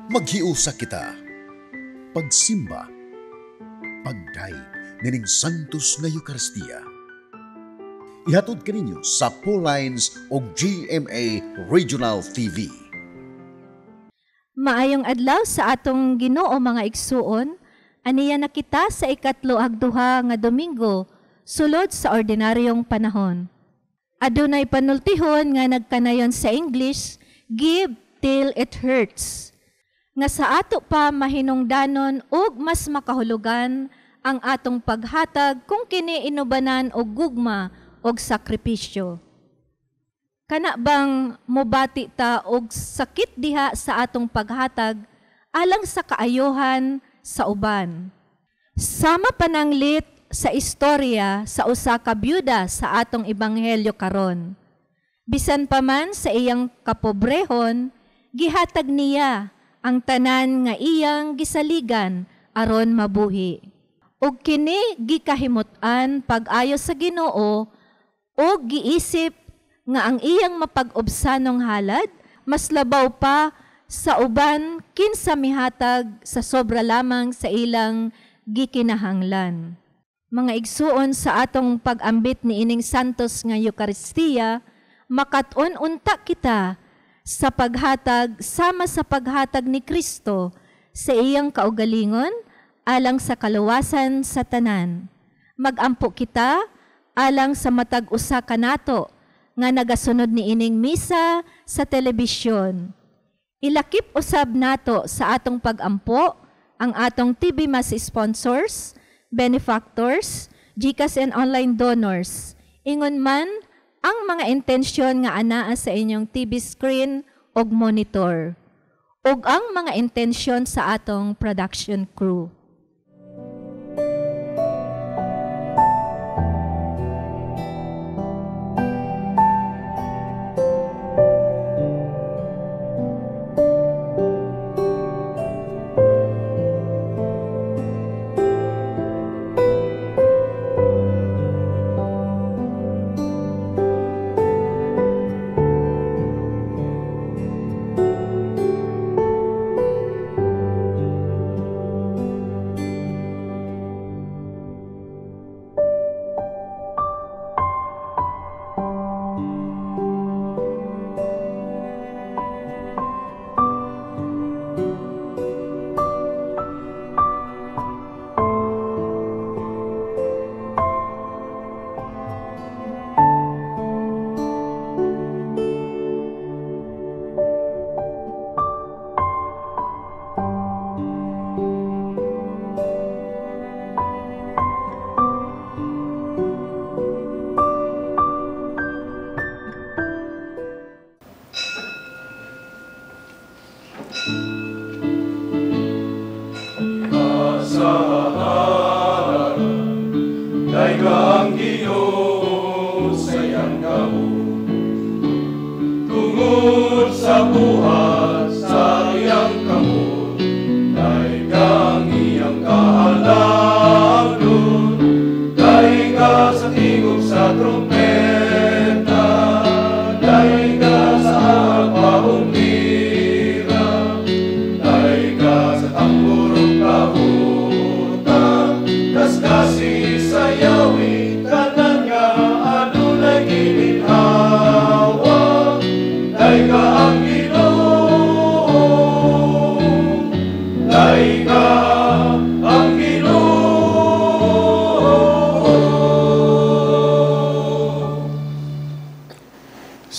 Maghiusa kita. Pagsimba. Pagdayeg nining Santos nga Eucharistia. Ihatod kaninyo sa Paulines o GMA Regional TV. Maayong adlaw sa atong Ginoo, mga igsuon, aniya na kita sa 32 nga Domingo sulod sa ordinaryong panahon. Adunay panultihon nga nagkanayon sa English, "Give till it hurts." Nga sa ato pa mahinungdanon ug mas makahulugan ang atong paghatag kung kini inubanan og gugma og sakripisyo. Kana bang mobati ta og sakit diha sa atong paghatag alang sa kaayohan sa uban? Sama pananglit sa istorya sa usa ka byuda sa atong ebanghelyo karon. Bisan pa man sa iyang kapobrehon, gihatag niya ang tanan nga iyang gisaligan aron mabuhi. Ug kini gikahimut-an pag-ayo sa Ginoo ug giisip nga ang iyang mapag-obsanong halad mas labaw pa sa uban kinsa mihatag sa sobra lamang sa ilang gikinahanglan. Mga igsuon, sa atong pag-ambit ni ining Santos nga Eucharistia, makat-on unta kita sa paghatag sama sa paghatag ni Kristo sa iyang kaugalingon alang sa kaluwasan sa tanan. Magampo kita alang sa matag usa kanato nga nagasunod ni ining misa sa telebisyon. Ilakip usab nato sa atong pagampo ang atong TV Mass sponsors, benefactors, GCash and online donors. Ingon man ang mga intensyon nga anaa sa inyong TV screen og monitor, ug ang mga intensyon sa atong production crew.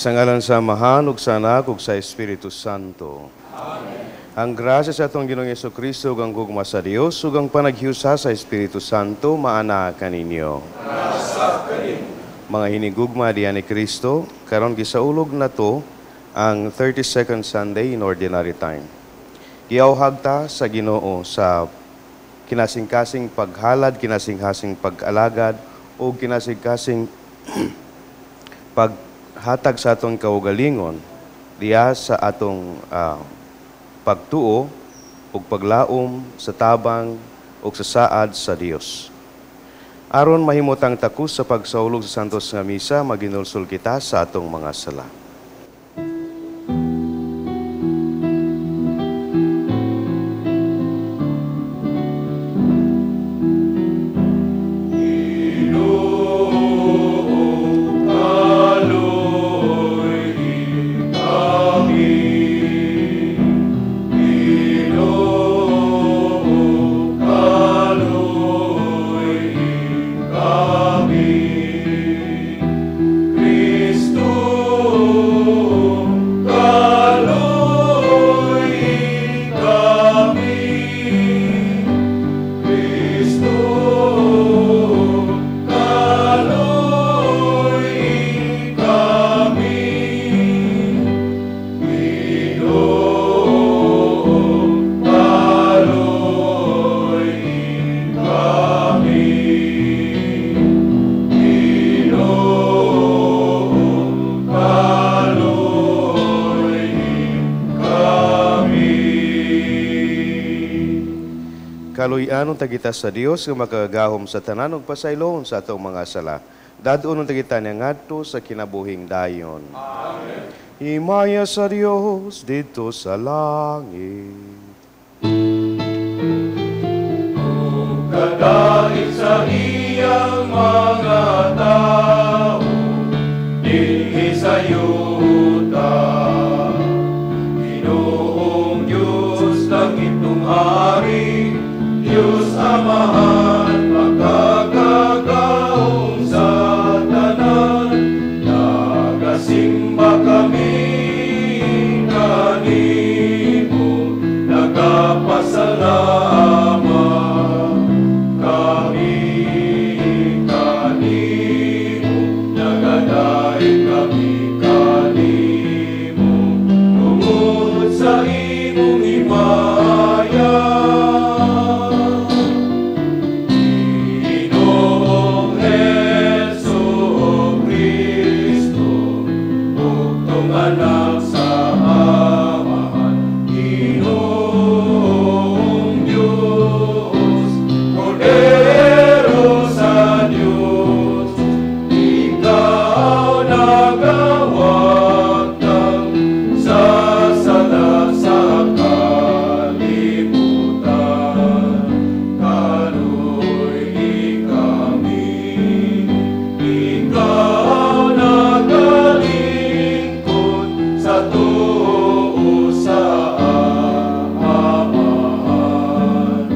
Sa ngalan sa Amahan, ug sa Anak, ug sa Espiritu Santo. Amen. Ang grasya sa atong Ginoong Hesukristo, ug ang gugma sa Dios, ug ang panaghiusa sa Espiritu Santo, maana kaninyo. Mga hinigugma diha ni Kristo, karon gisaulog na to ang 32nd Sunday in Ordinary Time. Giauhag ta sa Ginoo sa kinasingkasing paghalad, kinasingkasing pag-alagad, o kinasingkasing paghatag sa atong kaugalingon diha sa atong pagtuo ug paglaom sa tabang ug sa saad sa Dios. Aron mahimutang takos sa pagsaulog sa Santos nga Misa, maginulsol kita sa atong mga sala. Kaluy-anon ta kita sa Dios nga makagagahom sa tanan ug pasayloon sa atong mga sala. Dad-on ta kita niya ngadto sa kinabuhing dayon. Amen. Himaya sa Dios didto sa langit. Kadait sa iyang mga tao dinhi sa yuta. Ginoong Diyos, langitong hari, Diyos Amahan, makakagahom sa tanan, nagasimba kami kanimo, nagapasalamat kami kanimo, nagadaig kami kanimo, tungod sa imong himaya. Ginoong Hesus Kristo, bugtong anak sa Amahan, Ginoong Diyos, Kordero sa Diyos, ikaw nagawagtang sa sala sa kalibutan. Kaluy-i kami, ikaw nagalingkod sa tuo sa Amahan.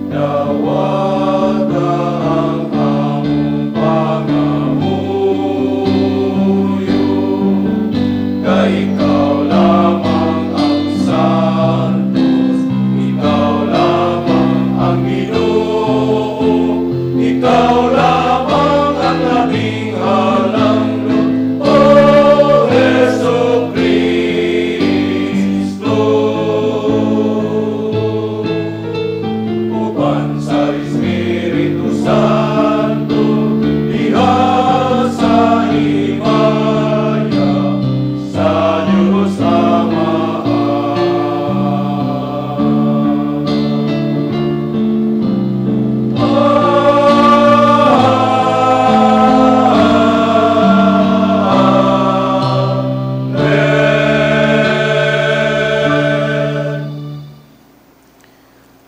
Dawata ang among pangamuyo, kay ikaw lamang ang santos, ikaw lamang ang Ginoo, ikaw lamang ang labing halangdon, O Hesus Kristo. Uban sa Espiritu Santo, diha sa himaya, sa Diyos Amahan. Amen.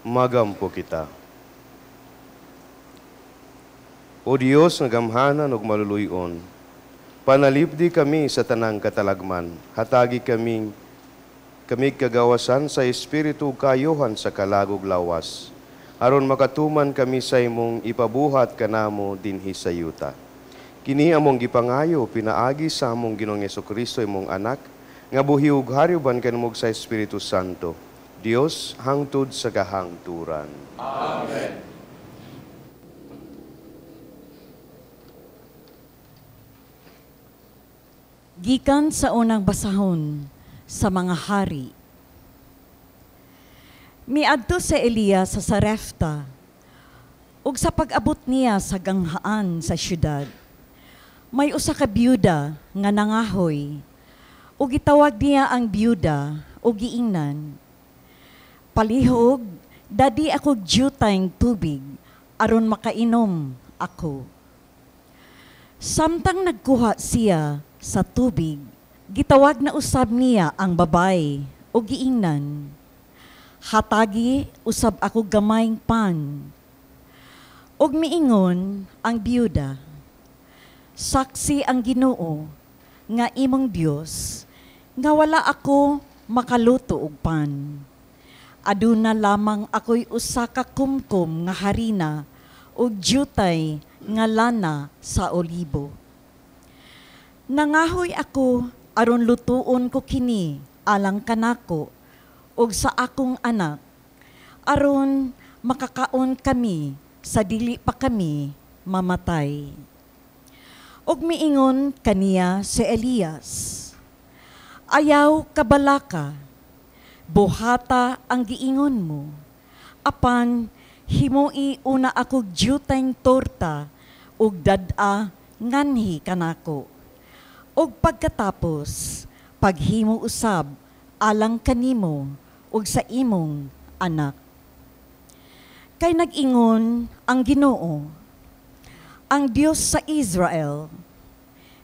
Magampo kita. O Dios nga gamhanan ug maluluy-on, panalipdi kami sa tanang katalagman, hatagi kami kagawasan sa espiritu ug kaayohan sa kalagog lawas, aron makatuman kami sa imong ipabuhat kanamo dinhi sa yuta. Kini among gipangayo pinaagi sa among Ginoong Hesukristo imong anak, nga buhi ug hari uban kanimo sa Espiritu Santo, Dios hangtod sa kahangturan. Amen. Gikan sa unang basahon sa mga hari. Miadto sa Elias sa Sarepta, ug sa pag-abot niya sa ganghaan sa syudad, may usa ka byuda nga nangahoy, ug gitawag niya ang byuda ug giingnan, "Palihog, dadi ako dyutayng tubig aron makainom ako." Samtang nagkuha siya sa tubig, gitawag na usab niya ang babay ug giingnan, "Hatagi usab ako gamayng pan." Ug miingon ang byuda, "Saksi ang Ginoo nga imong Dios nga wala ako makaluto og pan. Aduna lamang ako'y usa ka kumkum nga harina ug dyutay nga lana sa olibo. Nangahoy ako aron lutuon ko kini alang kanako ug sa akong anak, aron makakaon kami sa dili pa kami mamatay." Ug miingon kaniya si Elias, "Ayaw kabalaka, buhata ang giingon mo, apan himoi una ako dyutayng torta ug dad-a nganhi kanako. Ug pagkatapos, paghimo usab alang kanimo ug sa imong anak." Kay nag-ingon ang Ginoo, ang Dios sa Israel,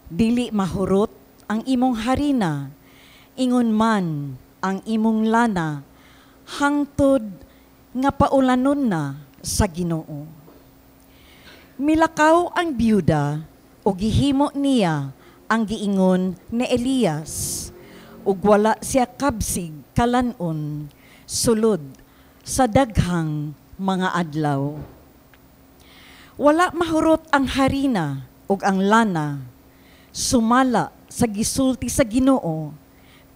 dili mahurot ang imong harina, ingon man ang imong lana, hangtod nga paulanon na sa Ginoo. Milakaw ang biyuda o gihimo niya ang giingon ni Elias, ug wala siya kabsig kalanon sulod sa daghang mga adlaw. Wala mahurot ang harina ug ang lana, sumala sa gisulti sa Ginoo,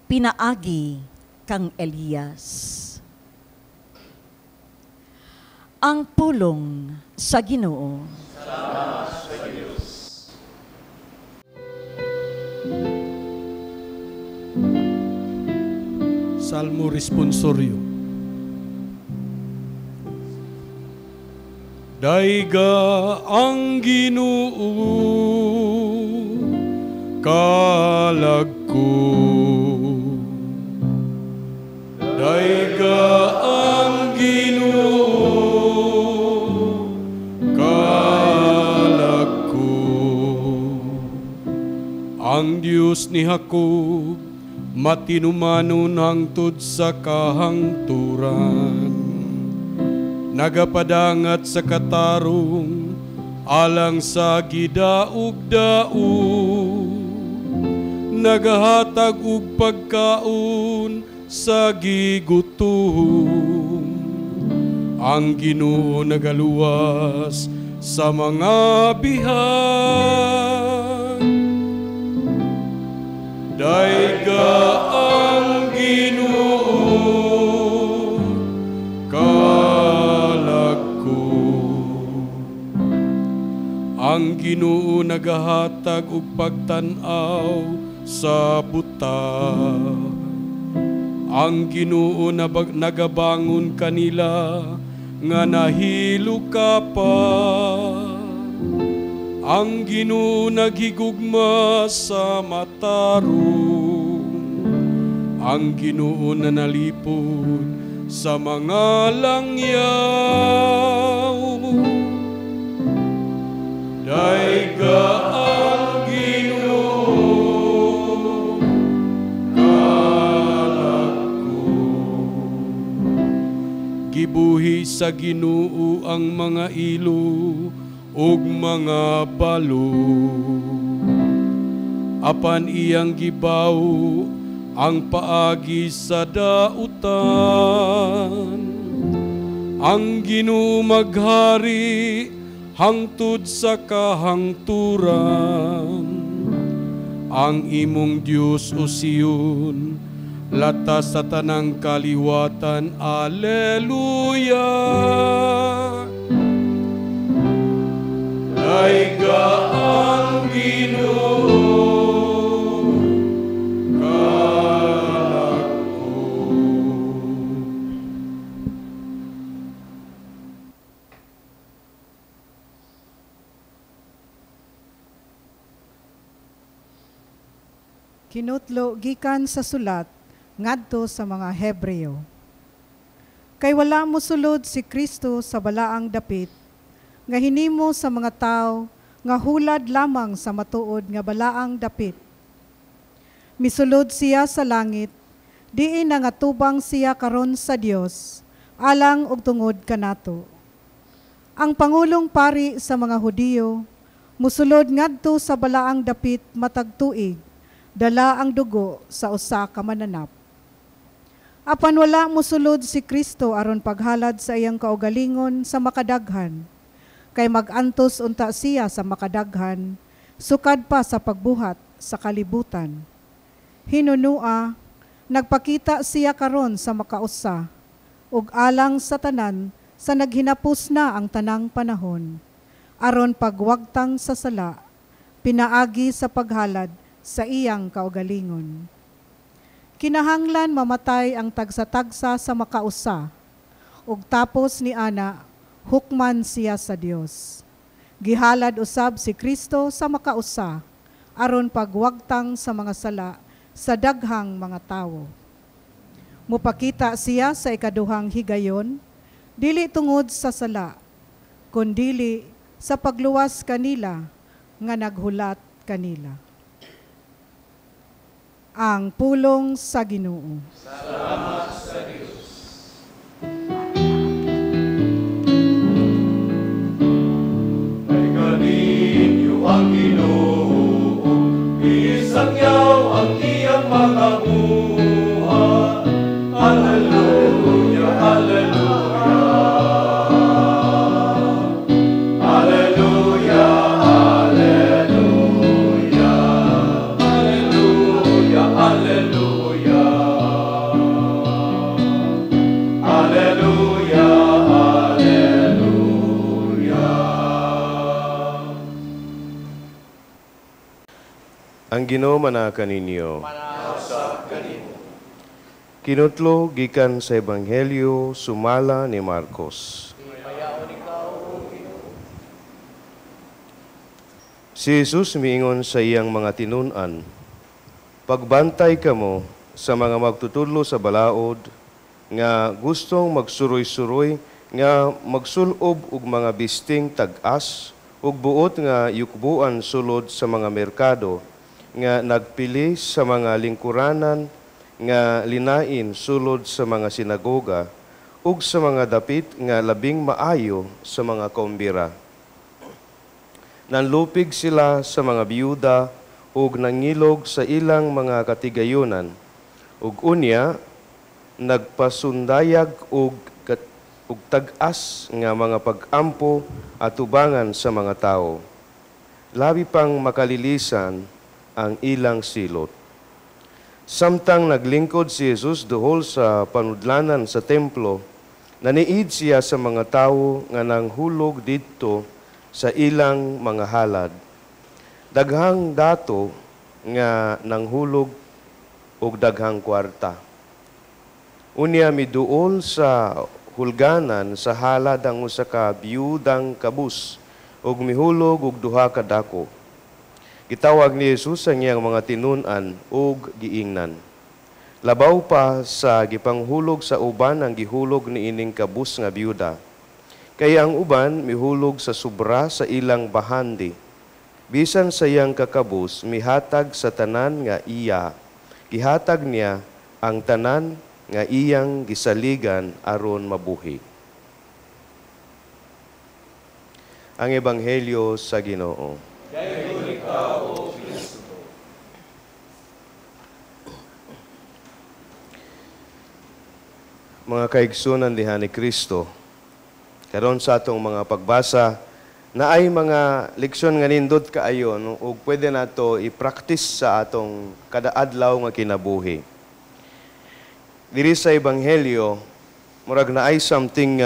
pinaagi kang Elias. Ang pulong sa Ginoo. Salamat sa Diyos. Salmo Responsorio. Dayga ang Ginoo, kalag ko. Dayga ang Ginoo, kalag ko. Ang Dios ni Jacob, matinumanon hangtod sa kahangturan. Nagapadangat sa katarong, alang sa gidaog-daog. Nagahatag og pagkaon sa gigutom. Ang Ginoo nagaluwas sa mga bihag. Dayga ang Ginoo, kalag ko. Ang Ginoo nagahatag og pagtan-aw sa buta. Ang Ginoo nagabangon kanila nga nahilo ka pa. Ang Ginoo naghigugma sa matarong. Ang Ginoo nanalipod sa mga langyaw. Dayga ang Ginoo, kalag ko. Gibuhi sa Ginoo ang mga ilo ug mga balo. Apan iyang gibaw ang paagi sa dautan. Ang Ginoo maghari hangtod sa kahangturan. Ang imong Dios, o Sion, latas sa tanang kaliwatan. Alleluia. Dayga ang Ginoo, kalag ko. Kinutlo gikan sa sulat ngadto sa mga Hebreo. Kay wala mosulod si Kristo sa balaang dapit nga hinimo sa mga tao nga hulad lamang sa matuod nga balaang dapit. Misulod siya sa langit, diin nangatubang siya karon sa Dios, alang og tungod kanato. Ang pangulong pari sa mga Hudiyo musulod ngadto sa balaang dapit matag tuig, dala ang dugo sa usa ka mananap. Apan wala musulod si Kristo aron paghalad sa iyang kaugalingon sa makadaghan, kay magantos unta siya sa makadaghan, sukad pa sa pagbuhat sa kalibutan. Hinunua, nagpakita siya karon sa makausa, ug alang sa tanan sa naghinapos na ang tanang panahon, aron pagwagtang sa sala, pinaagi sa paghalad sa iyang kaugalingon. Kinahanglan mamatay ang tagsa-tagsa sa makausa, ug tapos ni ana, hukman siya sa Dios. Gihalad usab si Kristo sa makausa, aron pagwagtang sa mga sala sa daghang mga tawo. Mupakita siya sa ikaduhang higayon, Dili tungod sa sala, kundili sa pagluwas kanila nga naghulat kanila. Ang pulong sa Ginoo. Salamat sa Dios. Ay kaninyo ang Ginoo, isangyaw ang iyang mga buhat. Alleluia, alleluia. Alleluia, alleluia. Alleluia, alleluia. Alleluia, alleluia. Ang Ginoo manaa kaninyo. Kinutlo gikan sa Ebanghelyo sumala ni Marcos. Si Jesus miingon sa iyang mga tinun-an, pagbantay kamo sa mga magtutudlo sa balaod nga gustong magsuroy-suroy nga magsulob og mga bisting tag-as ug buot nga yukbuan sulod sa mga merkado nga nagpili sa mga lingkuranan nga linain sulod sa mga sinagoga ug sa mga dapit nga labing maayo sa mga kombira. Nanlupig sila sa mga biyuda ug nangilog sa ilang mga katigayunan, ug unya nagpasundayag og tag-as nga mga pag-ampo atubangan sa mga tawo. Labi pang makalilisan ang ilang silot. Samtang naglingkod si Jesus duhol sa panudlanan sa templo, naniid siya sa mga tawo nga nanghulog didto sa ilang mga halad. Daghang dato nga nanghulog og daghang kwarta. Unya miduol sa hulganan sa halad ang usa ka biyudang kabus ug mihulog og duha ka dako. Gitawag ni Jesus ang iyang mga tinun-an ug giingnan. Labaw pa sa gipanghulog sa uban ang gihulog niining kabus nga biyuda. Kaya ang uban mihulog sa sobra sa ilang bahandi. Bisan sa iyang kakabus mihatag sa tanan nga iya. Gihatag niya ang tanan nga iyang gisaligan aron mabuhi. Ang Ebanghelyo sa Ginoo. Mga kaigsunan diha ni Kristo, karon sa atong mga pagbasa na ay mga leksyon nga nindot kaayo, no, ug pwede nato i-practice sa atong kada adlaw nga kinabuhi. Diri sa Ebanghelyo, murag na ay something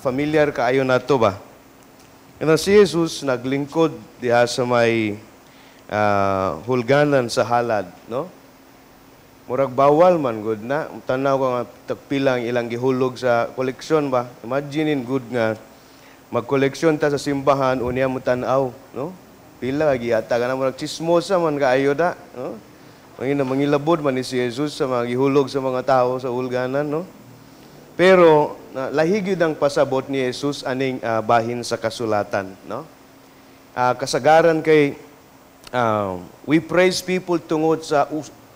familiar kaayo nato ba? Kana si Jesus naglingkod diha sa may hulganan sa halad, no? Murag bawal man good na. Tanaw ko nga tagpilang ilang gihulog sa koleksyon ba? Imagine good nga magkoleksyon ta sa simbahan unya mo tan-aw, no? Pila gihatag na murag chismosa man kaayo da, no? Mangilabod man ni si Jesus sa mga gihulog sa mga tao sa hulganan, no? Pero lahi gyud ang pasabot ni Jesus aning bahin sa kasulatan, no? Kasagaran kay we praise people tungod sa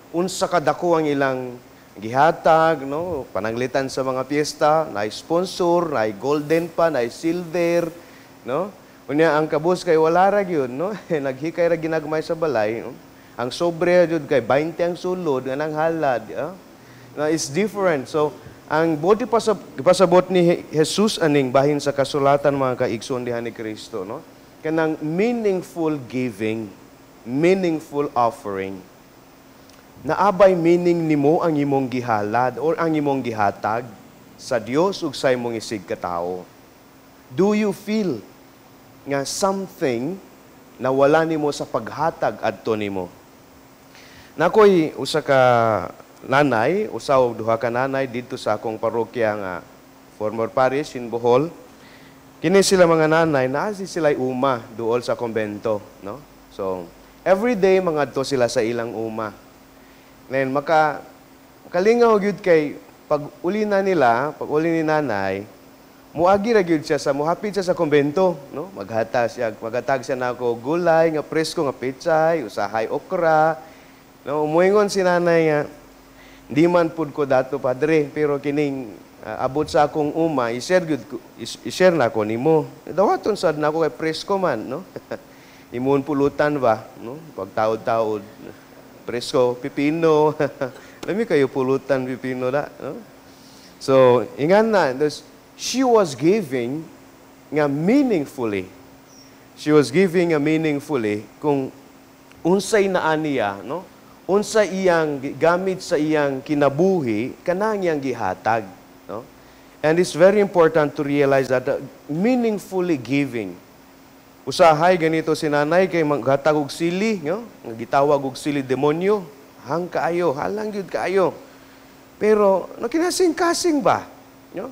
unsa kadako ang ilang gihatag, no? Pananglitan sa mga piyesta, naay sponsor, naay golden pa, naay silver, no? Unya ang kabus kay wala ra gyud, no? Naghikay ra ginagmay sa balay, no? Ang sobre jud kay 20 ang sulod nga nang halad, Na it's different. So ang buti pasabot ni Jesus aning bahin sa kasulatan mga kaigsoon diha ni Kristo, no? Kanang meaningful giving, meaningful offering. Naabay meaning nimo ang imong gihalad or ang imong gihatag sa Dios ug sa imong isig katawo. Do you feel nga something na wala nimo sa paghatag adto nimo? Nakoy usa ka nanay, usa o duha ka nanay didto sa akong parokya nga former parish in Bohol. Kini sila mga nanay, naa si sila'y uma duol sa kombento, no? So, every day mangadto sila sa ilang uma. Then makalingaw gyud kay Pag uli na nila, pag uli ni nanay, muagi ra gyud siya sa muhapit siya sa kumbento, no? Maghatag siya, maghatag siya nako gulay nga presko nga pechay, usahay okra. No, muingon si nanay nga, "Di man pud ko dato, padre, pero kining abot sa akong uma, i-share gyud ko, i-share na ko nimo." Dawaton sad nako kay presko man, no? Imon pulutan ba, no? Pagtaod-taod presko pipino. Lami kayo pulutan pipino da, no? So, ingan na, she was giving nga meaningfully. She was giving nga meaningfully kung unsay naa niya, no? Unsa iyang gamit sa iyang kinabuhi, kanang iyang gihatag, no? And it's very important to realize that meaningfully giving. Usahay ganito si nanay kay maghatag og sili, no? Nga gitawag og sili demonyo. Hang kaayo, halang gyud kaayo. Pero no kinasing-kasing ba? No?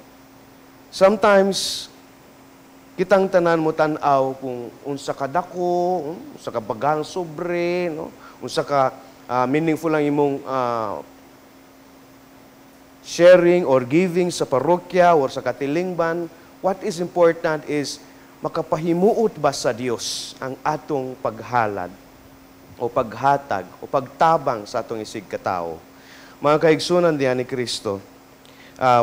Sometimes kitang tanan mo tan-aw kung unsa ka dako, unsa ka bagang sobre, no? Unsa ka meaningful ang imong sharing or giving sa parokya or sa katilingban. What is important is makapahimuot ba sa Dios ang atong paghalad o paghatag o pagtabang sa atong isig katao. Mga kaigsunan diyan ni Kristo,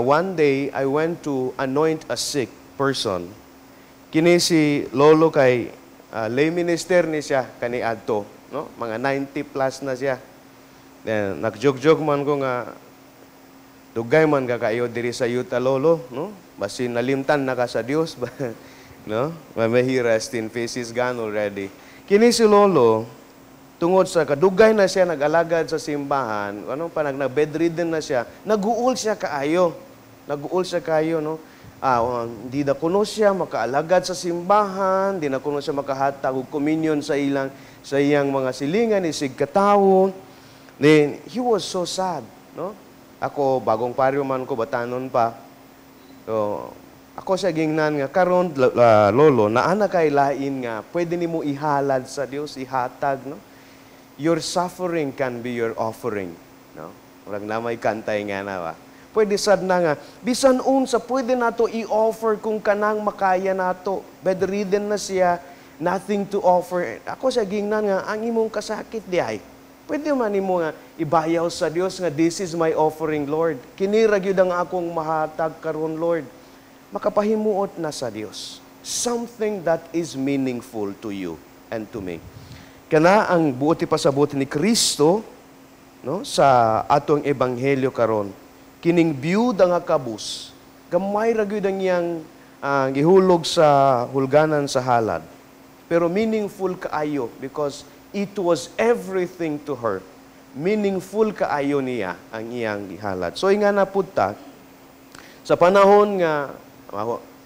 one day I went to anoint a sick person. Kini si Lolo kay lay minister ni siya kaniadto, no? Mga 90 plus na siya. Then nagjoke-joke man ko nga, "Dugay man ka kayo diri sa yuta, Lolo, no? Basin nalimtan na ka sa Dios ba, no?" May he rest in peace, he's gone already. Kini si Lolo, tungod sa kadugay na siya nag-alagad sa simbahan, ano pa nag bedridden na siya, naguol siya kaayo. Naguol siya kaayo, no? Di na kuno siya makaalagad sa simbahan, di na kuno siya makahatag og communion sa iyang mga silingan isig katawo. Then he was so sad, no? Ako bagong paryo man ko, batanon pa. So, ako siya gingnan nga, "Karon Lolo, naa na kay lain nga pwede nimo ihalad sa Dios, ihatag, no? Your suffering can be your offering, no?" Murag na may kantay nga na ba. Pwede sad na nga bisan unsa pwede nato i-offer kung kanang makaya nato. Bedridden na siya, nothing to offer. Ako siya gingnan nga, ang imong kasakit di ay pwede man nimo nga ibayaw sa Dios nga, "This is my offering, Lord. Kini ra gyud ang akong mahatag karon, Lord." Makapahimuot na sa Dios. Something that is meaningful to you and to me. Kana ang buot ipasabot ni Kristo, no, sa atong ebanghelyo karon. Kining byuda nga kabus, gamay ra gyud ang iyang gihulog sa hulganan sa halad. Pero meaningful kaayo because it was everything to her. Meaningful kaayo niya ang iyang gihalad. So inga na pud ta sa panahon nga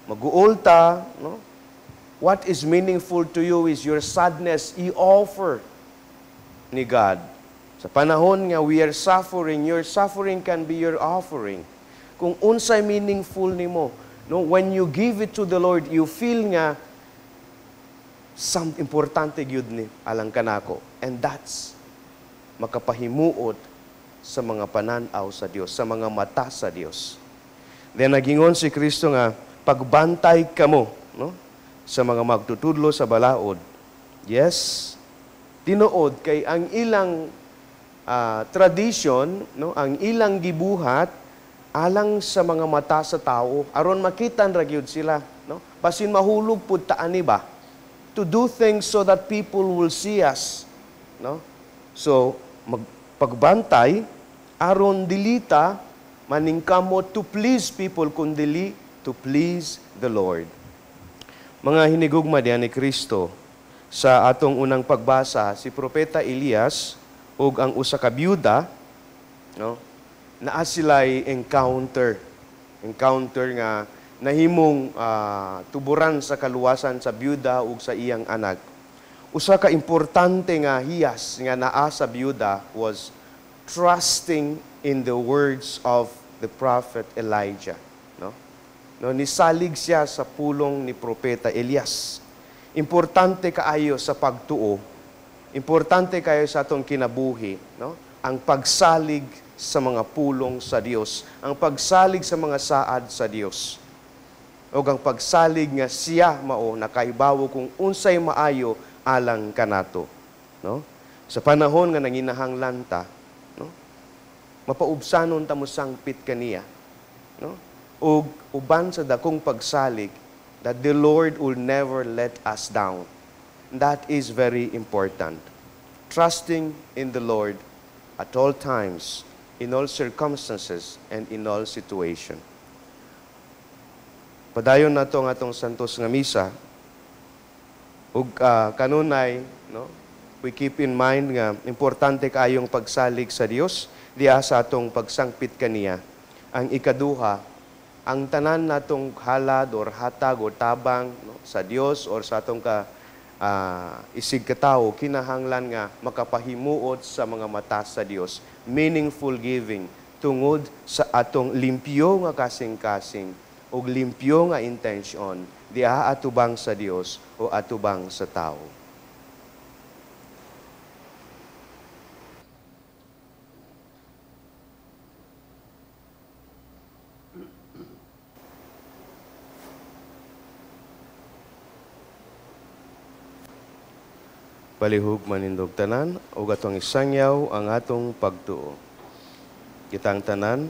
maguol ta, no? What is meaningful to you is your sadness i-offer ni God. Sa panahon nga we are suffering, your suffering can be your offering. Kung unsay meaningful nimo, no, when you give it to the Lord, you feel nga some importante gyud ni alang kanako. And that's makapahimuot sa mga pananaw sa Dios, sa mga mata sa Dios. Then nagingon si Kristo nga pagbantay kamo, no, sa mga magtutudlo sa balaod. Yes, tinuod kay ang ilang tradition, no, ang ilang gibuhat alang sa mga mata sa tao aron makita ra gyud sila, no? Basin mahulog pud ta ani ba? To do things so that people will see us, no? So, magpagbantay aron dilita maningkamot to please people kundili to please the Lord. Mga hinigugma diyan ni Kristo, sa atong unang pagbasa, si Propeta Elias ug ang usa ka byuda, no, naa sila'y encounter. Encounter nga nahimong tuburan sa kaluwasan sa byuda ug sa iyang anak. Usa ka importante nga hiyas nga naa sa byuda was trusting in the words of the prophet Elijah, no? No, nisalig siya sa pulong ni Propeta Elias. Importante kaayo sa pagtuo. Importante kayo sa atong kinabuhi, no? Ang pagsalig sa mga pulong sa Dios, ang pagsalig sa mga saad sa Dios, o ang pagsalig nga siya mao nakaibawo kung unsay maayo alang kanato, no? Sa panahon nga nanginahanglan ta, no? Mapaubsanon ta mo sangpit kaniya, no? Ug uban sa dakong pagsalig that the Lord will never let us down. That is very important. Trusting in the Lord at all times, in all circumstances, and in all situation. Padayon nato ang atong santos nga misa. Ug kanunay, no, we keep in mind nga importante kaayong pagsalig sa Dios diha sa atong pagsangpit kaniya. Ang ikaduha, ang tanan natong halad or hatag or tabang, no, sa Dios or sa atong ka isig katawo, kinahanglan nga makapahimuot sa mga mata sa Dios. Meaningful giving tungod sa atong limpyo nga kasing-kasing ug limpyo nga intensyon diha atubang sa Dios o atubang sa tao. Palihog manindog tanan ug atong isangyaw ang atong pagtuo. Kitang tanan,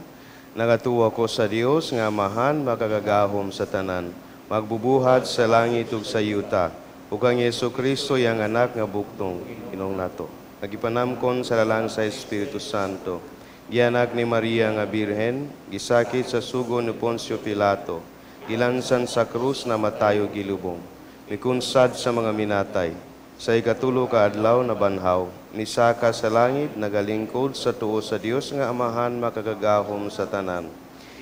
nagatuo ko sa Dios nga Amahan makagagahom sa tanan, magbubuhat sa langit ug sa yuta, ug ang Hesus Kristo iyang anak nga buktong Ginoong nato. Nagipanamkon sa lalang sa Espiritu Santo, gianak ni Maria nga Birhen, gisakit sa sugo ni Poncio Pilato, gilansan sa krus na matayo gilubong, mikunsad sa mga minatay, sa ikatulo ka adlaw na banhaw, nisaka sa langit, nagalingkod sa tuo sa Dios nga Amahan makagagahom sa tanan.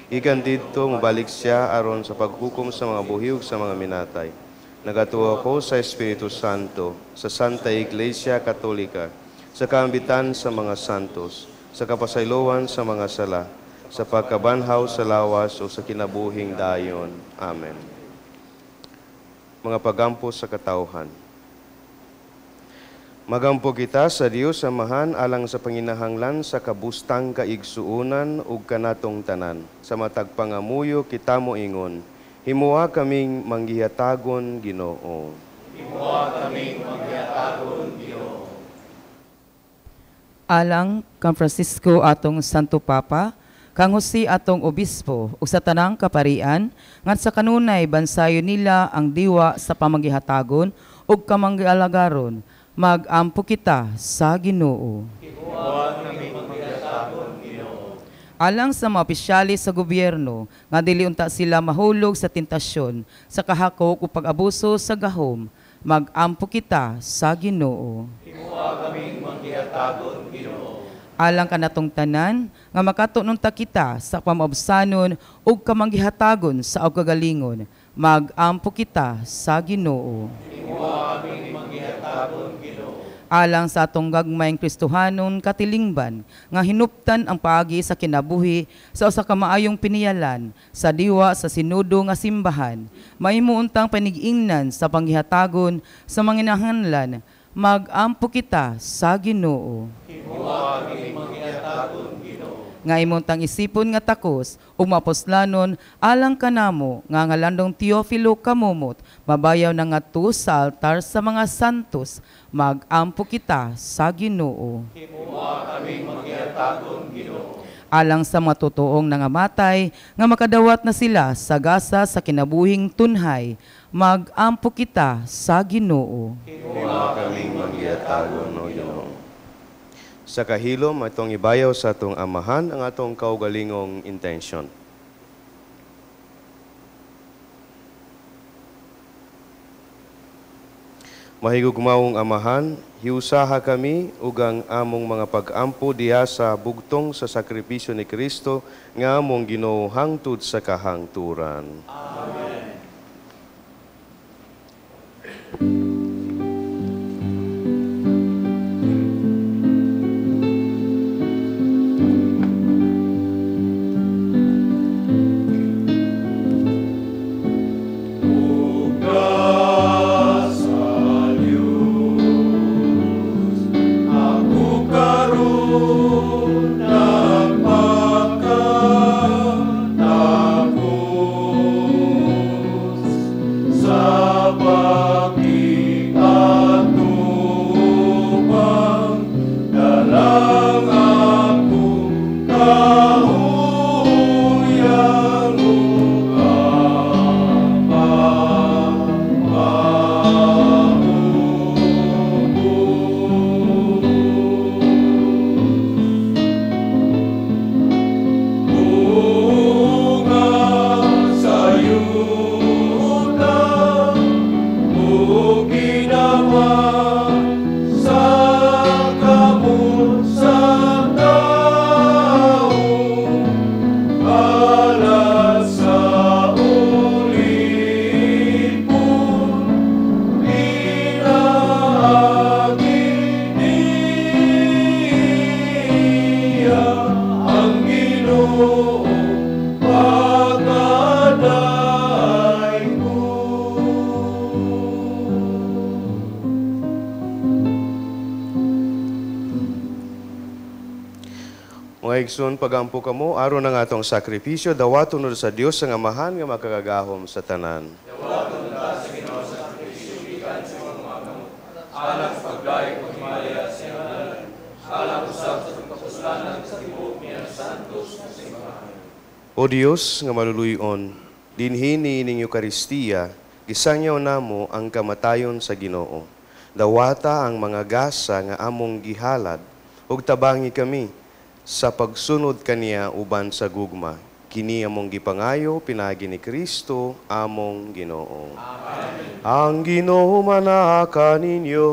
Ikan didto mobalik siya aron sa paghukom sa mga buhi ug sa mga minatay. Nagatuo ako sa Espiritu Santo, sa Santa Iglesia Katolika, sa kaambitan sa mga santos, sa kapasayloan sa mga sala, sa pagkabanhaw sa lawas o sa kinabuhing dayon. Amen. Mga pagampo sa katawhan. Magampo kita sa Dios Amahan alang sa panginahanglan sa kabustang kaigsuonan ug kanatong tanan. Sa matag pangamuyo kita moingon, himoa kaming manggihatagon Ginoo. Himoa kaming manggihatagon Ginoo. Alang kang Francisco atong Santo Papa, kang Jose atong Obispo ug sa tanang kaparian, ngan sa kanunay bansayon nila ang diwa sa pamanggihatagon ug kamanggialagaron. Magampo kita sa Ginoo. Alang sa mga opisyales sa gobyerno nga dili unta sila mahulog sa tentasyon sa kahakok o pag-abuso sa gahom, magampo kita sa Ginoo. Alang kanatong tanan nga makatunon ta kita sa pamaobsanon ug kamanggihatagon sa kagalingon, magampo kita sa Ginoo. Alang sa atong gagmayng Kristohanon katilingban nga hinuptan ang paagi sa kinabuhi sa usa ka maayong piniyalan sa diwa sa sinudo nga simbahan, mahimuuntang panigingnan sa panggihatagon sa manginahanglan, magampo kita sa Ginoo. Nga imuntang isipon nga takos ug maposlanon alang kanamo nga ngalandong Teofilo Kamumot, mabayaw na ngadto sa altar sa mga santos, magampo kita sa Ginoo. Alang sa mga totoong nangamatay nga makadawat na sila sa gasa sa kinabuhing tunhay, magampo kita sa Ginoo. Kaming manggihatagon o Ginoo. Sa kahilom, atong ibayaw sa atong Amahan ang atong kaugalingong intensyon. Mahigugmaong Amahan, hiusaha kami ug ang among mga pag-ampo diha sa bugtong sa sakripisyo ni Kristo nga among Ginoo hangtod sa kahangturan. Amen. Aku karon nagmatuo. Mga igsoon, pagampo kamo aron ang atong sakripisyo dawaton sa Dios ang Amahan nga makagagahom sa tanan. Dawaton ta sa Ginoo sa sakripisyo gikan sa imong mga kamot, alang sa pagdayeg ug himaya sa iyang ngalan, alang usab sa pagkapuslanan sa tibuok niyang santos nga simbahan. O Dios nga maluluy-on, dinhi niining Eukaristiya, gisangyaw namo ang kamatayon sa Ginoo. Dawata ang mga gasa nga among gihalad ug tabangi kami sa pagsunod kaniya uban sa gugma. Kini among gipangayo pinaagi ni Kristo among Ginoo. Amen. Ang Ginoo manaa kaninyo.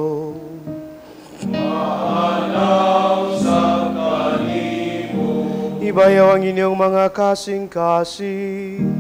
Maanaw sa kanimo. Ibayaw ang inyong mga kasing-kasing.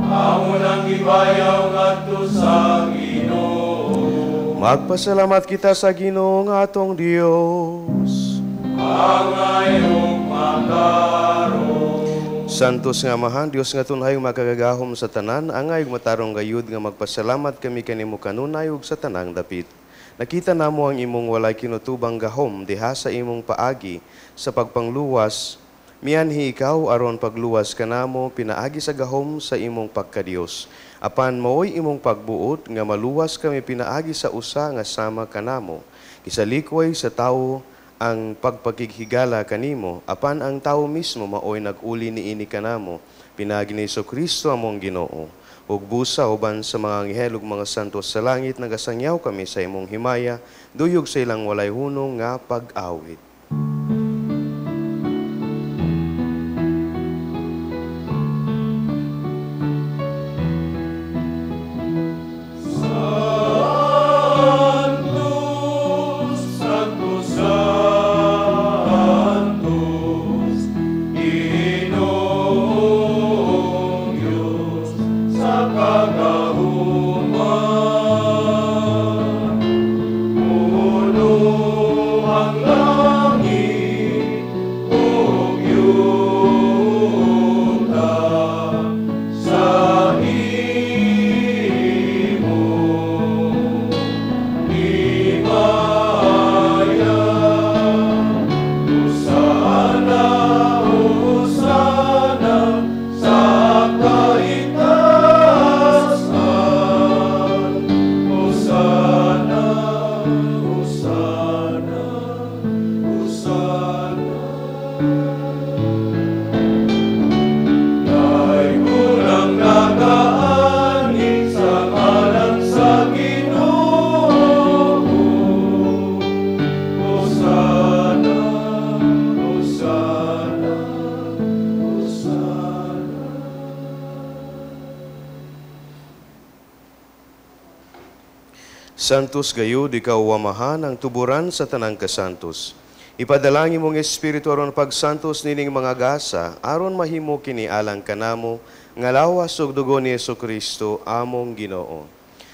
Amo nang ibayaw ngadto sa Ginoo. Magpasalamat kita sa Ginoo nga atong Dios. Angayong matarong. Santos nga Amahan, Dios nga tunhay makagagahom sa tanan, angay matarong gayud nga magpasalamat kami kanimo kanunay ug sa tanang dapit. Nakita namo ang imong walay kinutubang gahom diha sa imong paagi sa pagpangluwas. Mianhi ikaw aron pagluwas kanamo pinaagi sa gahom sa imong pagkadios. Apan maoy imong pagbuot nga maluwas kami pinaagi sa usa nga sama kanamo. Kisalikway sa tawo ang pagpakighigala kanimo, apan ang tawo mismo maoy nag-uli niini kanamo, pinaagi ni Jesucristo among Ginoo. Ug busa uban sa mga anghel ug mga santos sa langit nagasangyaw kami sa imong himaya, duyog sa ilang walay hunong nga pag-awit. Santos gayud ikaw Amahan ang tuburan sa tanang kasantos. Ipadalangin mong espiritu aron pagsantos nining mga gasa aron mahimo kini alang kanamo nga lawas ug dugo ni Hesukristo among Ginoo.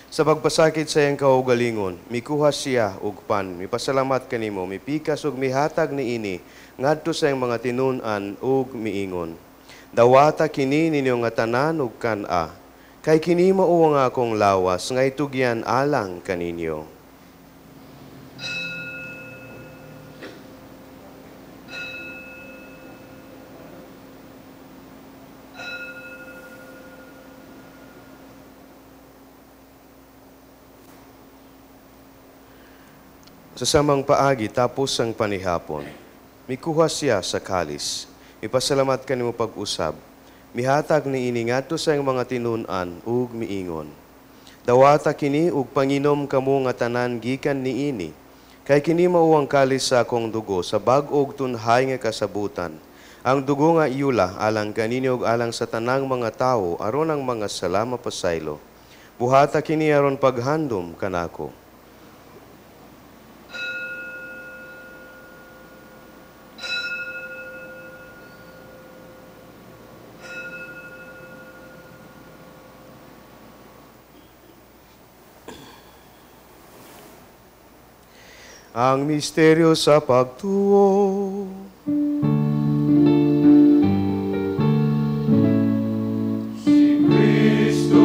Sa pagpasakit sa iyang kaugalingon, mikuha siya og pan, mipasalamat kanimo, mipikas ug mihatag niini ngadto sa iyang mga tinun-an ug miingon. Dawata kini ninyo nga tanan ug kan-a, kay kini mao ang akong lawas nga itugyan alang kaninyo. Sa samang paagi tapos ang panihapon, mikuha siya sa kalis, mipasalamat kanimo pag-usab, mihatag niini ngadto sa iyang mga tinun-an ug miingon. Dawata kini ug panginom kamo nga tanan gikan niini, kay kini mao ang kalis sa akong dugo sa bag-o ug tunhay nga kasabutan. Ang dugo nga iyula alang kaninyo ug alang sa tanang mga tawo aron ang mga sala mapasaylo. Buhata kini aron paghandom kanako. Ang misteryo sa pagtuo. Si Kristo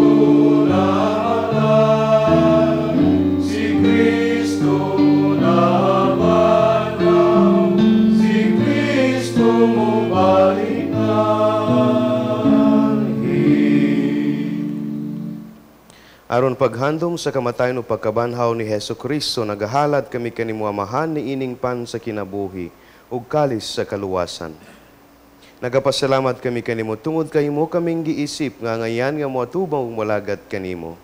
namatay, si Kristo nabanhaw, si Kristo. Aron paghandom sa kamatayon ug pagkabanhaw ni Hesus Kristo, nagahalad kami kanimo Amahan niining pan sa kinabuhi ug kalis sa kaluwasan. Nagapasalamat kami kanimo tungod kay imo kaming giisip nga ngayan nga moatubang ug molagat kanimo.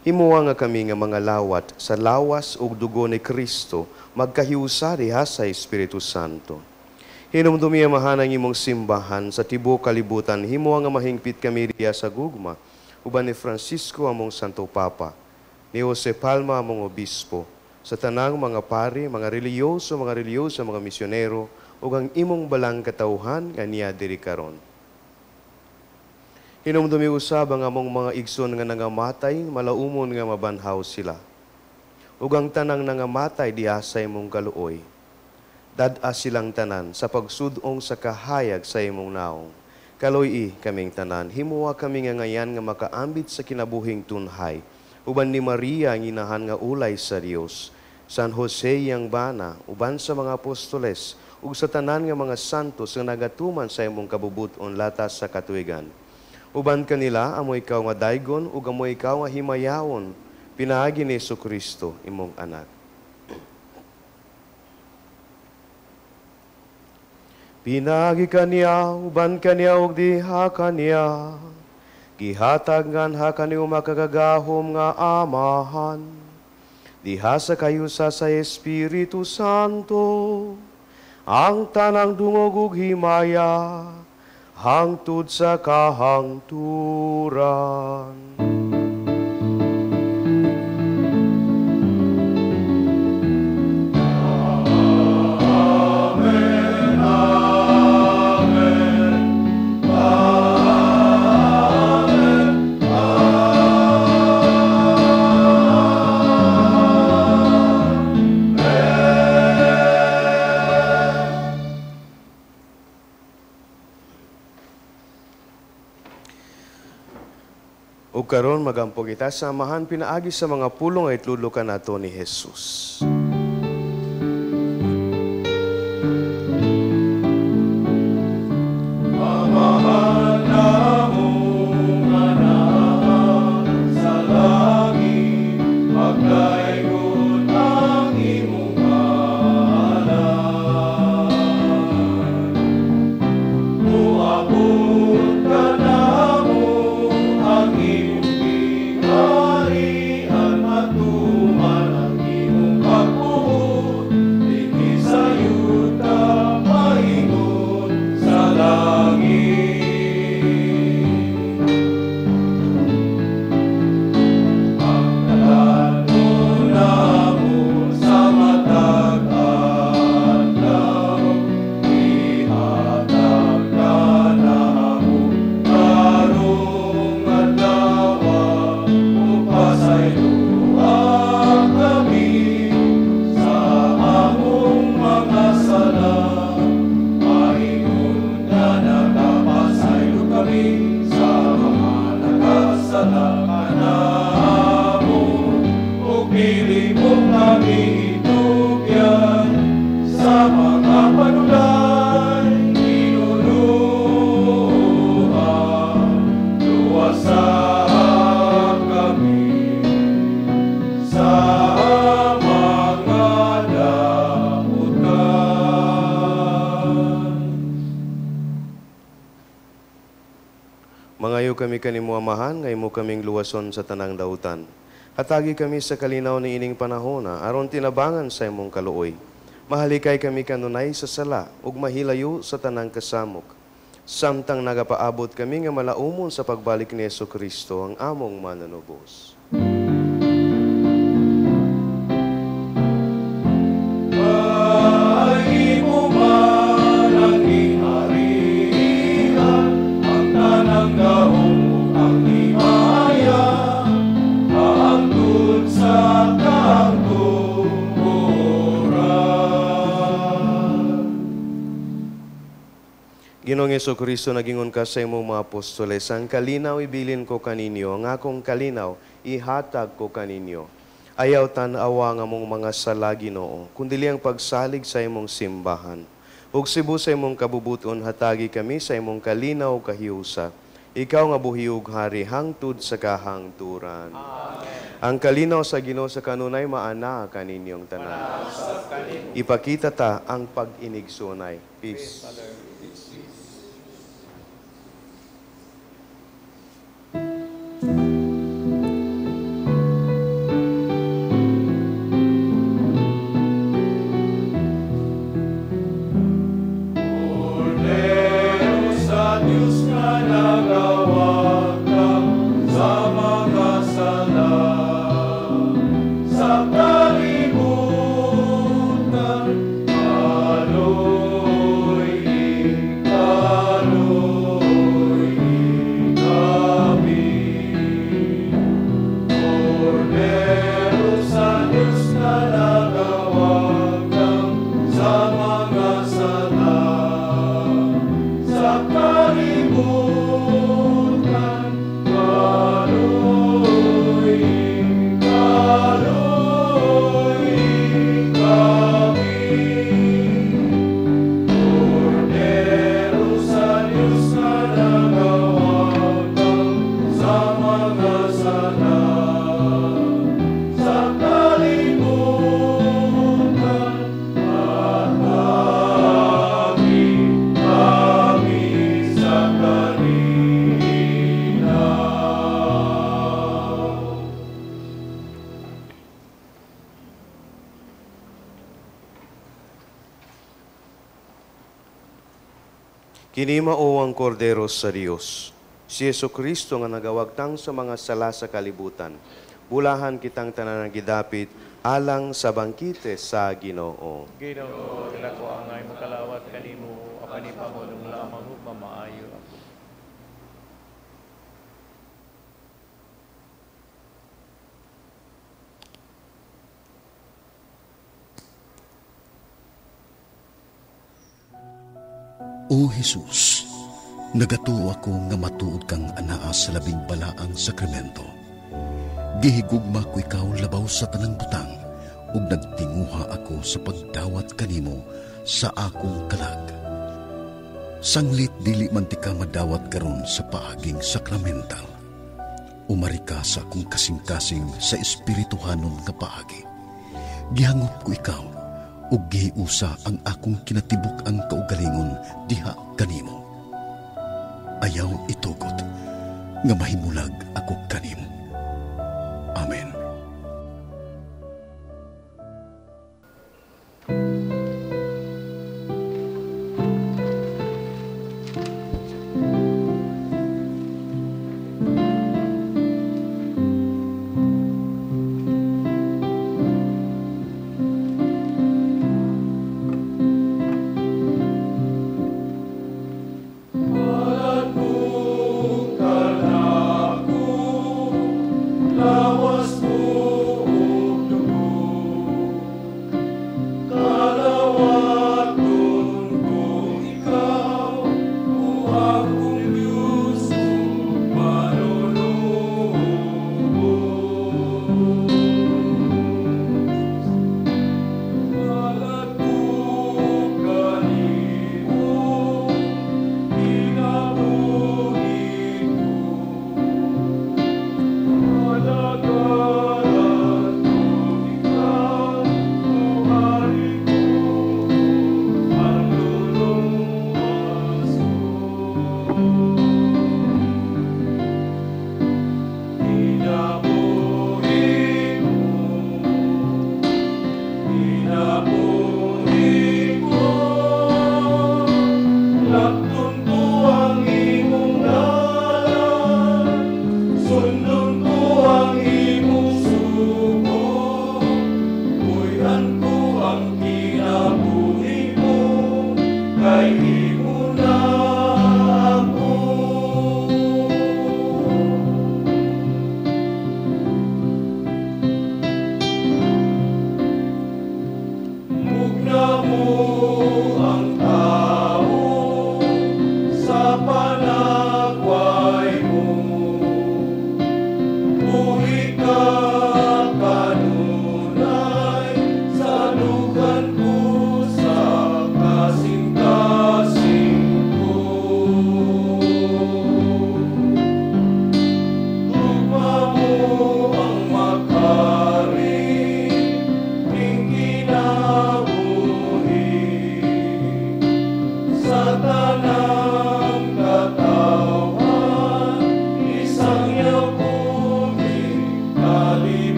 Himoa nga kami nga mga lawat sa lawas ug dugo ni Kristo magkahiusa diha sa Espiritu Santo. Hinumdumi Amahan ang imong simbahan sa tibuok kalibutan, himoa nga mahingpit kami diha sa gugma uban ni Francisco among Santo Papa, ni Jose Palma among Obispo, sa tanang mga pari, mga relihiyoso, mga misyonero, ug ang imong balang katawhan nga niya diri karon. Hinumdumi usab ang among mga igsoon nga nangamatay, malaumon nga mabanhaw sila. Ug ang tanang nangamatay diha sa imong kaluoy. Dad-a silang tanan sa pagsud-ong sa kahayag sa imong naong. Kaluoy kaming tanan, himuwa kami nga ngayan nga makaambit sa kinabuhing tunhay. Uban ni Maria ang inahan nga ulay sa Dios, San Jose iyang bana, uban sa mga apostoles, ug sa tanan nga mga santos nga nagatuman sa imong kabubuton latas sa katuigan. Uban kanila amo ikaw nga daygon ug amo ikaw nga himayawon, pinaagi ni Jesucristo imong anak. Pinaagi kaniya, uban kaniya ug diha kaniya, gihatag nganha kaniyo makagagahom nga Amahan, diha sa kayusa sa Espiritu Santo, ang tanang dungog ug himaya, hangtod sa kahangturan. Ug karon magampo kita sa Amahan pinaagi sa mga pulong ay itlulo kanato ni Jesus. Amahan namo nga naa sa langit, pagdaygon ang imong ngalan. Muabot kanamo ang imong gingharian, matuman ang imong pagbuot dinhi sa yuta maingon sa langit. Pagkaladto namo sa matag adlaw, ihatag kanamo karong adlaw, ug pasayloa kami sa among mga sala, maingon nga nakapasaylo kami sa mga nakasala kanamo, ug dili mo kami itugyan sa mga panulay, Ginoo, luwasa kami sa mga dautan. Mangayo kami kanimo Amahan, nga imo kaming luwason sa tanang dautan. Hatagi kami sa kalinaw ni ining panahona, aron tinabangan sa imong kaluoy. Mahalikay kami kanunay sa sala, ug mahilayo sa tanang kasamok. Samtang nagapaabot kami nga malaumon sa pagbalik ni Jesucristo ang among mananubos. Kay imo man ang gingharian, ang tanang gahom ug ang himaya, hangtod sa kahangturan. Ginoong Jesucristo, nagingon ka sa imong mga apostoles, ang kalinaw ibilin ko kaninyo, ang akong kalinaw ihatag ko kaninyo. Ayaw tan-awa nga mong mga sala, Ginoo, kundili ang pagsalig sa imong simbahan. Ug sibo sa imong kabubuton, hatagi kami sa imong kalinaw kahiusa. Ikaw nga buhi ug hari hangtod sa kahangturan. Amen. Ang kalinaw sa Ginoo sa kanunay maana kaninyong tanan. Ipakita ta ang pag-inigsunay. Peace. Peace. Kini mao ang Kordero sa Dios, si Jesucristo nga nagawagtang sa mga sala sa kalibutan. Bulahan kitang tanan nga gidapit alang sa bangkite sa Ginoo. Ginoo, dako angay makalawat kanimo, apan ipamulong lamang ug mamaayo ako. O Jesus, nagatuo ako nga matuod kang anaa sa labing balaang sakramento. Gihigugma ko ikaw labaw sa tanang butang, ug nagtinguha ako sa pagdawat kanimo sa akong kalag. Sanglit dili man ti ka madawat karon sa paaging sakramental. Umari ka sa akong kasing-kasing sa espirituhanon nga paagi. Gihangop ko ikaw, ug gihiusa ang akong kinatibuk-ang kaugalingon diha kanimo. Ayaw itugot nga mahimulag ako kanimo. Amen. Lawas mo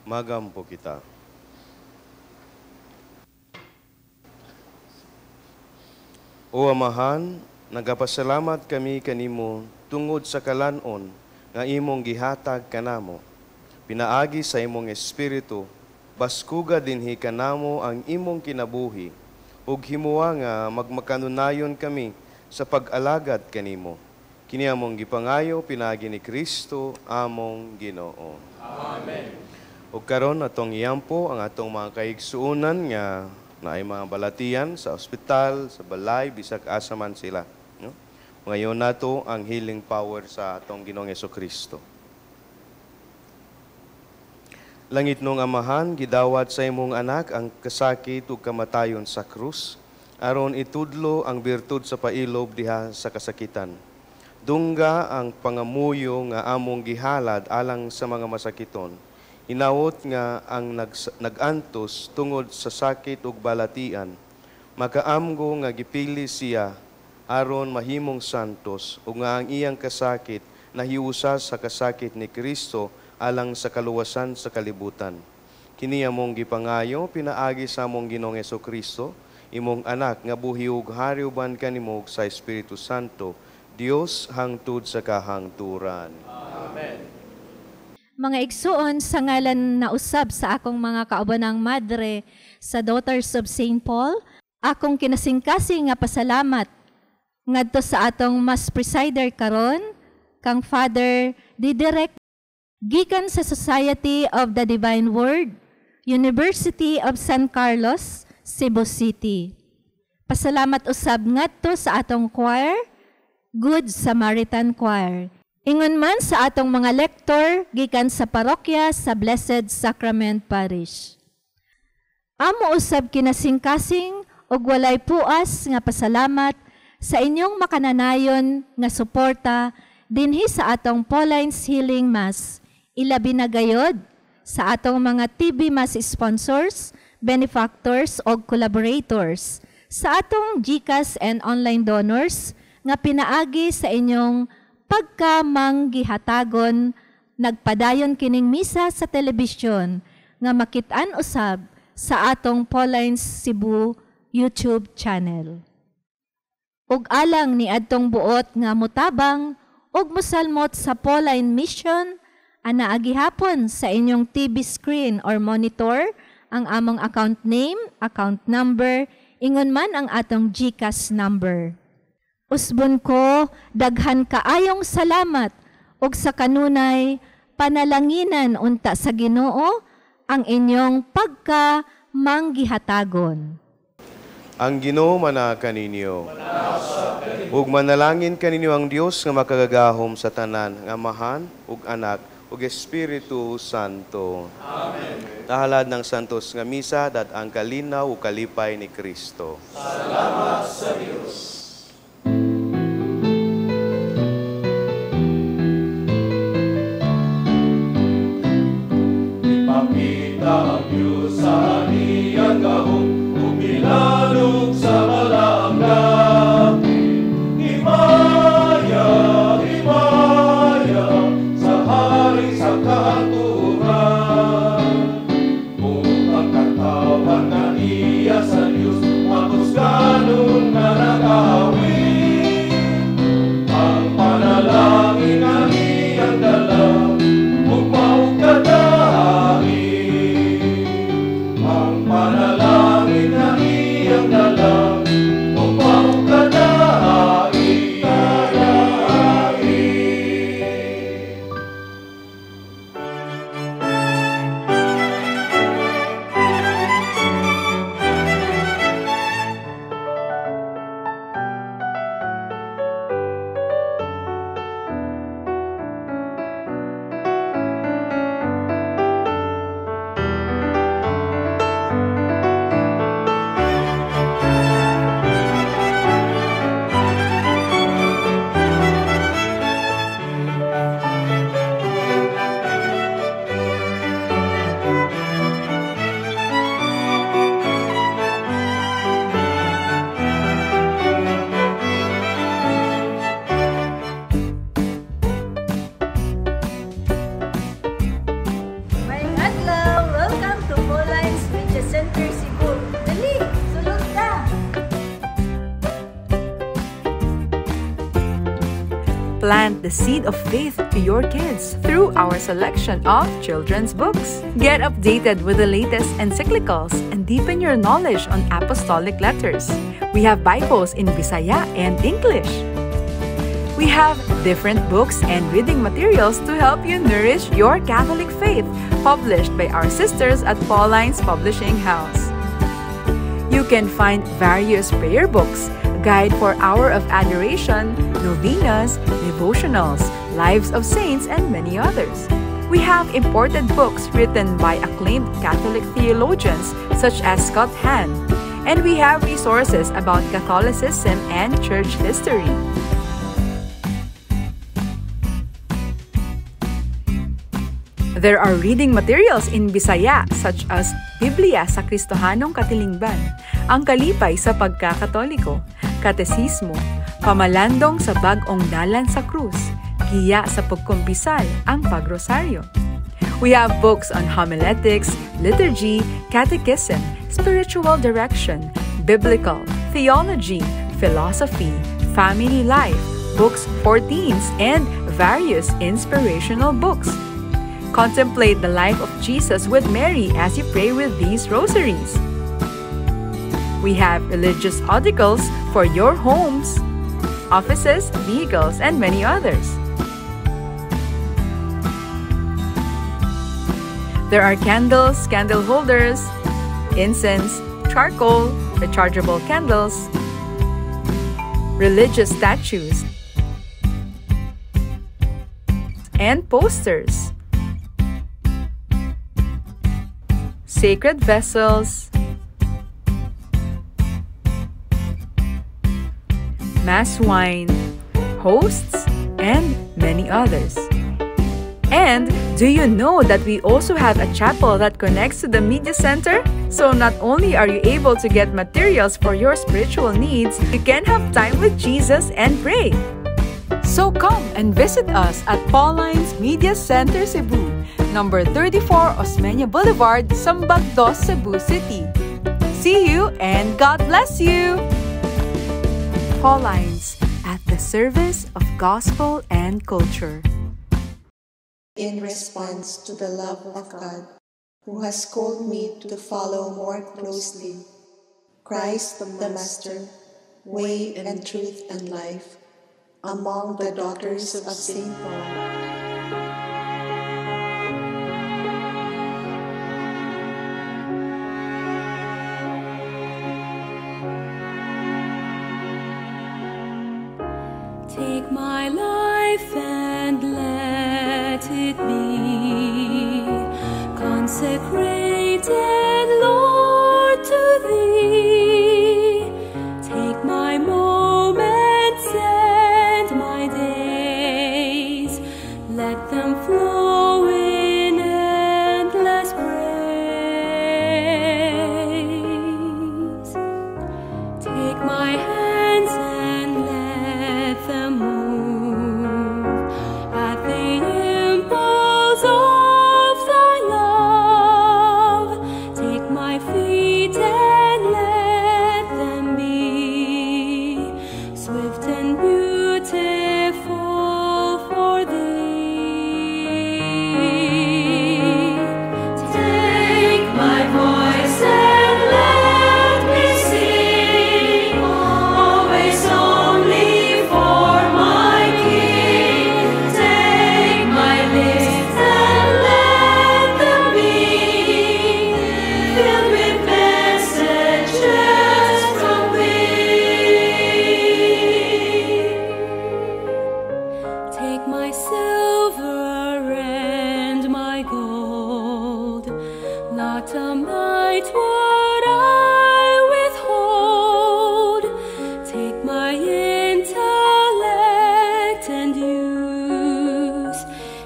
Magampo kita. O Amahan, nagapasalamat kami kanimo tungod sa kalan-on nga imong gihatag kanamo. Pinaagi sa imong espiritu, baskuga dinhi kanamo ang imong kinabuhi, ug himuwa nga magmakanunayon kami sa pag-alagad kanimo. Kini among gipangayo pinaagi ni Kristo among Ginoo. Amen. Ug karon atong iampo ang atong mga kaigsuonan nga naay mga balatian sa ospital, sa balay, bisag asa man sila, no? Ngayon nato ang healing power sa atong Ginoong Hesukristo. Langit nung Amahan, gidawat sa imong anak ang kasakit ug kamatayon sa krus, aron itudlo ang birtud sa pailob diha sa kasakitan. Dungga ang pangamuyo nga among gihalad alang sa mga masakiton. Inawot nga ang nag-antos tungod sa sakit ug balatian, makaamgo nga gipili siya aron mahimong santos ug nga ang iyang kasakit nahiusa sa kasakit ni Kristo alang sa kaluwasan sa kalibutan. Kini among gipangayo pinaagi sa among Ginoong Hesukristo, imong anak nga buhi ug hari uban kanimo sa Espiritu Santo, Dios hangtod sa kahangturan. Amen. Mga igsuon, sa ngalan na usab sa akong mga kaubanang madre sa Daughters of St. Paul, akong kinasingkasing nga pasalamat ngadto sa atong mas presider karon, kang Father Diderek, gikan sa Society of the Divine Word, University of San Carlos, Cebu City. Pasalamat usab ngadto sa atong choir, Good Samaritan Choir. Ingon man sa atong mga lektor gikan sa parokya sa Blessed Sacrament Parish. Amo usab kinasingkasing og walay puas nga pasalamat sa inyong makananayon nga suporta dinhi sa atong Pauline's Healing Mass. Ilabi na gayod sa atong mga TV Mass sponsors, benefactors og collaborators, sa atong GCash and online donors nga pinaagi sa inyong pagkamanggihatagon nagpadayon kining misa sa telebisyon nga makit-an usab sa atong Paulines Cebu YouTube channel. Ug alang ni adtong buot nga motabang ug mosalmot sa Pauline Mission, ana agihapon sa inyong TV screen or monitor ang among account name, account number, ingon man ang atong GCash number. Usbon ko, daghan kaayong salamat ug sa kanunay panalanginan unta sa Ginoo ang inyong pagkamanggihatagon. Ang Ginoo mana kaninyo. Ug manalangin kaninyo ang Dios nga makagagahom sa tanan, nga Amahan ug Anak ug Espiritu Santo. Amen. Nahalad ng santos nga misa dad ang kalinaw ug kalipay ni Kristo. Salamat sa Dios. Ipakita ang Diyos sa iyang gahom ug milalog sa balaang dapit. Himaya, himaya sa hari sa kahangturan. Ug ang katawhan nga iya sa Diyos makusganon nga nag-awit. Ang panalangin nga iyang dala ug maugkadain. Ang panalangin nga iyang dala Plant the seed of faith to your kids through our selection of children's books. Get updated with the latest encyclicals and deepen your knowledge on apostolic letters. We have Bibles in Bisaya and English. We have different books and reading materials to help you nourish your Catholic faith, published by our sisters at Paulines Publishing House. You can find various prayer books, guide for Hour of Adoration, novenas, devotionals, lives of saints, and many others. We have imported books written by acclaimed Catholic theologians such as Scott Hahn, and we have resources about Catholicism and church history. There are reading materials in Bisaya such as Biblia sa Kristohanong Katilingban, Ang Kalipay sa Pagkakatoliko, Katesismo, Pamalandong sa Bag-ong Dalan sa Krus, Giya sa Pagkumpisal, Ang Pagrosaryo. We have books on homiletics, liturgy, catechism, spiritual direction, biblical, theology, philosophy, family life, books for teens, and various inspirational books. Contemplate the life of Jesus with Mary as you pray with these rosaries. We have religious articles for your homes, offices, vehicles, and many others. There are candles, candle holders, incense, charcoal, rechargeable candles, religious statues, and posters. Sacred vessels, mass wine, hosts, and many others. And do you know that we also have a chapel that connects to the media center? So not only are you able to get materials for your spiritual needs, you can have time with Jesus and pray. So come and visit us at Paulines Media Center Cebu, number 34 Osmeña Boulevard, Sambag Dos, Cebu City. See you and God bless you! Paulines, at the service of gospel and culture. In response to the love of God, who has called me to follow more closely Christ the Master, way and truth and life, among the daughters of St. Paul. Take my life and let it be consecrated, Lord, to Thee. Take my moments and my days, let them flow in endless praise. Take my hands and let them move at the impulse of Thy love. Take my feet and let them be swift and beautiful for Thee. Take my voice and let me sing, always only for my King. Take my lips and let them be filled with messages from Thee. Take my silver and my gold, not a mite would I withhold. Take my intellect and use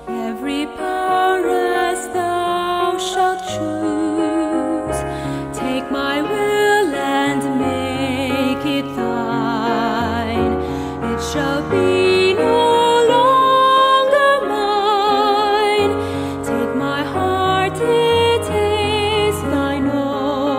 every power as Thou shalt choose. Take my will and make it Thine. It shall be no longer mine. Take my heart, it is Thine own.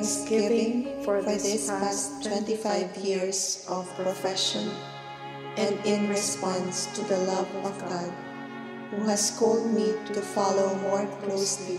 Thanksgiving for this past 25 years of profession and in response to the love of God, who has called me to follow more closely.